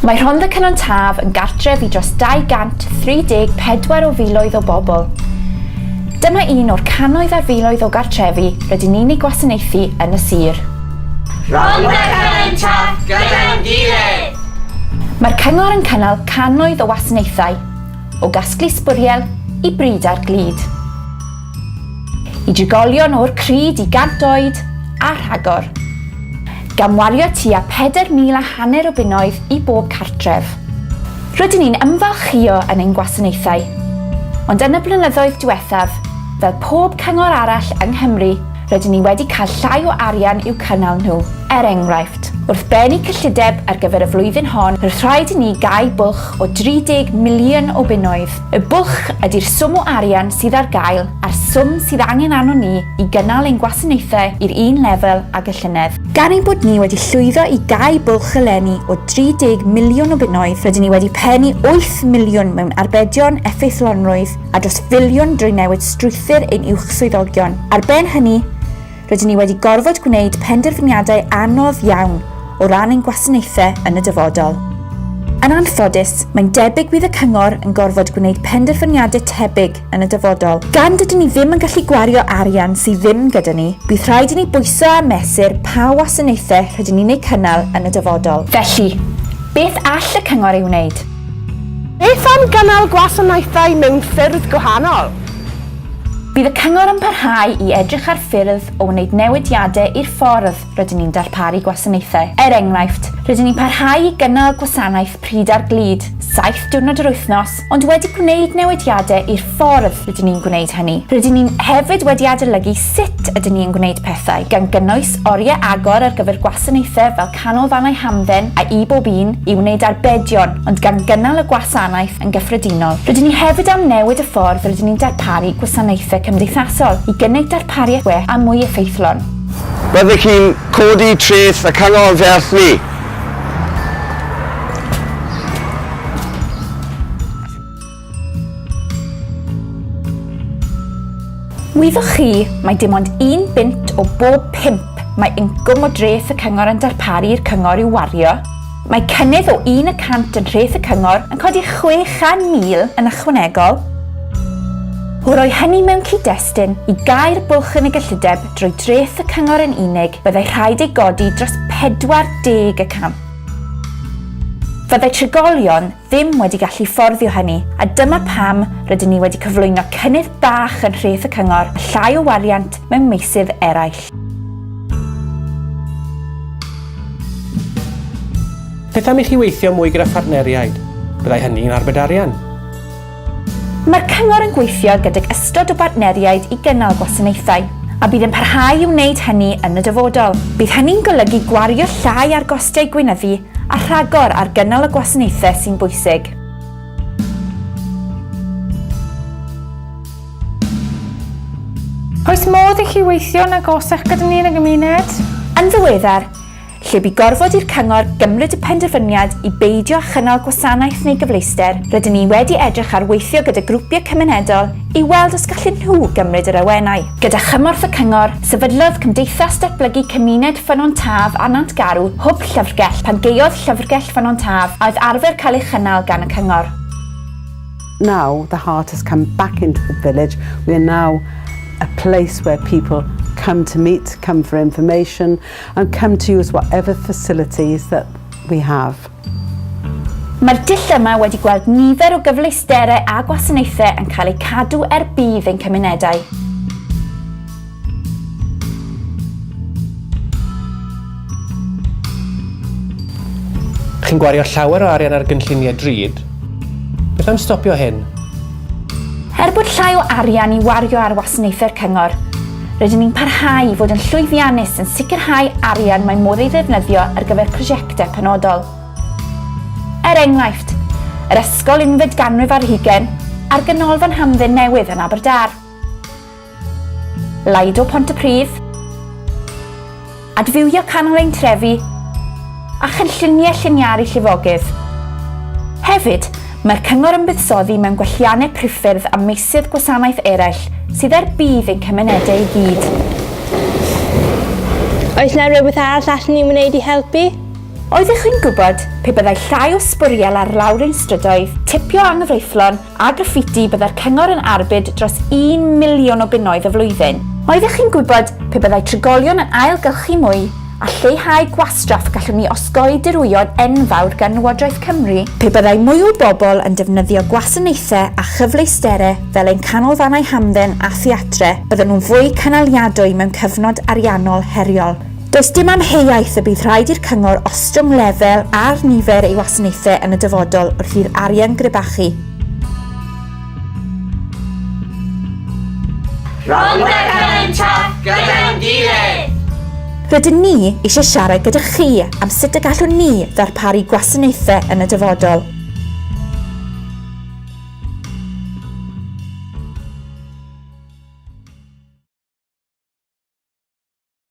Mae Rhondda Cynon Taf yn gartref i dros 234 o filoedd o bobl. Dyma un o'r cannoedd ar filoedd o gartrefi rydyn ni'n eu gwasanaethu yn y sir. Rhondda Cynon Taf gyda'n gilydd! Mae'r cyngor yn cynnal cannoedd o wasanaethau, o gasglu sbwriel i bryd ar glud. I drigolion o'r crud i 100 oed a rhagor. Gan wario tua 4,000 a hanner o bunnoedd i bob cartref. Rydyn ni'n ymfalchïo yn ein gwasanaethau. Ond yn y blynyddoedd diwethaf, fel pob cyngor arall yng Nghymru, rydyn ni wedi cael llai o arian i'w cynnal nhw. Er enghraifft, wrth bennu cyllideb ar gyfer y flwyddyn hon, roedd rhaid i ni gau bwlch o 30 miliwn o bunnoedd. Y bwlch ydy'r swm o arian sydd ar gael a'r swm sydd angen arnon ni i gynnal ein gwasanaethau i'r un lefel ag y llynedd. Gan ein bod ni wedi llwyddo i gau bwlch eleni o 30 miliwn o bunnoedd, rydyn ni wedi pennu 8 miliwn mewn arbedion effeithlonrwydd a dros filiwn drwy newid strwythur ein uwch swyddogion. Ar ben hynny, Rydyn ni wedi gorfod gwneud penderfyniadau anodd iawn o ran ein gwasanaethau yn y dyfodol. Yn anffodus, mae'n debyg bydd y Cyngor yn gorfod gwneud penderfyniadau tebyg yn y dyfodol. Gan dydyn ni ddim yn gallu gwario arian sydd ddim gyda ni, bydd rhaid i ni bwyso a mesur pa wasanaethau rydyn ni'n eu cynnal yn y dyfodol. Felly, beth all y Cyngor ei wneud? Beth am gynnal gwasanaethau mewn ffyrdd gwahanol? Bydd y Cyngor yn parhau i edrych ar ffyrdd o wneud newidiadau i'r ffordd rydyn ni'n darparu gwasanaethau. Er enghraifft, rydyn ni'n parhau i gynnal gwasanaeth pryd ar glud, saith diwrnod yr wythnos, ond wedi gwneud newidiadau i'r ffordd rydyn ni'n gwneud hynny. Rydyn ni'n hefyd wedi adolygu sut ydyn ni yn gwneud pethau, gan gynnwys oriau agor ar gyfer gwasanaethau fel canolfannau hamdden a i bob un i wneud arbedion ond gan gynnal y gwasanaeth yn gyffredinol. Rydyn ni hefyd am newid y ffordd rydyn ni'n darparu gwasanaethau cymdeithasol i gynnig darpariaeth well a mwy effeithlon. Byddech chi'n codi treth y cyngor felly? Wyddoch chi mai dim ond un bunt o bob pump mae incwm o dreth y cyngor yn darparu i'r cyngor i'w wario? Mae cynnydd o un y cant yn nhreth y cyngor yn codi 600,000 yn ychwanegol. O roi hynny mewn cyd-destun, i gau'r bwlch yn y gyllideb drwy dreth y cyngor yn unig, byddai rhaid ei godi dros 40 y cant. Fyddai trigolion ddim wedi gallu fforddio hynny, a dyma pam rydyn ni wedi cyflwyno cynnydd bach yn nhreth y cyngor a llai o wariant mewn meysydd eraill. Beth am i chi weithio mwy gyda phartneriaid? Byddai hynny'n arbed arian. Mae'r Cyngor yn gweithio gydag ystod o bartneriaid i gynnal gwasanaethau, a bydd yn parhau i wneud hynny yn y dyfodol. Bydd hynny'n golygu gwario llai ar gostiau gweinyddu a rhagor ar gynnal y gwasanaethau sy'n bwysig. Oes modd i chi weithio'n agosach gyda ni yn y gymuned? Yn ddiweddar, lle bu gorfod i'r Cyngor gymryd y penderfyniad i beidio â chynnal gwasanaeth neu gyfleuster, rydyn ni wedi edrych ar weithio gyda grwpiau cymunedol i weld os gallen nhw gymryd yr awenau. Gyda chymorth y Cyngor, sefydlodd Cymdeithas Datblygu Cymuned Ffynnon Taf a Nantgarw hwb llyfrgell pan gaeodd Llyfrgell Ffynnon Taf a oedd arfer cael ei chynnal gan y Cyngor. Now the heart has come back into the village, we are now a place where people come to meet, come for information and come to use whatever facilities that we have. Mae'r dull yma wedi gweld nifer o gyfleusterau a gwasanaethau yn cael eu cadw er budd ein cymunedau. Chi'n gwario llawer o arian ar gynlluniau drud. Beth am stopio hyn? Er bod llai o arian i wario ar wasanaethau'r cyngor, rydyn ni'n parhau i fod yn llwyddiannus yn sicrhau arian mae modd ei ddefnyddio ar gyfer prosiectau penodol. Er enghraifft, yr ysgol unfed ganrif ar hugain a'r ganolfan hamdden newydd yn Aberdâr. Lido Pontypridd, adfywio canol ein trefi a chynlluniau lliniaru llifogydd. Hefyd, mae'r Cyngor yn buddsoddi mewn gwelliannau priffyrdd a meysydd gwasanaeth eraill sydd er budd ein cymunedau i gyd. Oes 'na rywbeth arall allwn ni wneud i helpu? Oeddech chi'n gwybod pe byddai llai o sbwriel ar lawr ein strydoedd, tipio anghyfreithlon a graffiti byddai'r cyngor yn arbed dros un miliwn o bunnoedd y flwyddyn? Oeddech chi'n gwybod pe byddai trigolion yn ailgylchu mwy a lleihau gwastraff gallwn ni osgoi dirwyon enfawr gan Lywodraeth Cymru? Pe byddai mwy o bobl yn defnyddio gwasanaethau a chyfleusterau fel ein canolfannau hamdden a theatrau, bydden nhw'n fwy cynaliadwy mewn cyfnod ariannol heriol. Does dim amheuaeth y bydd rhaid i'r Cyngor ostwng lefel a'r nifer ei wasanaethau yn y dyfodol wrth i'r arian grebachu. Rhondda Cynon Taf gyda'n gilydd! Rydyn ni eisiau siarad gyda chi am sut y gallwn ni ddarparu gwasanaethau yn y dyfodol.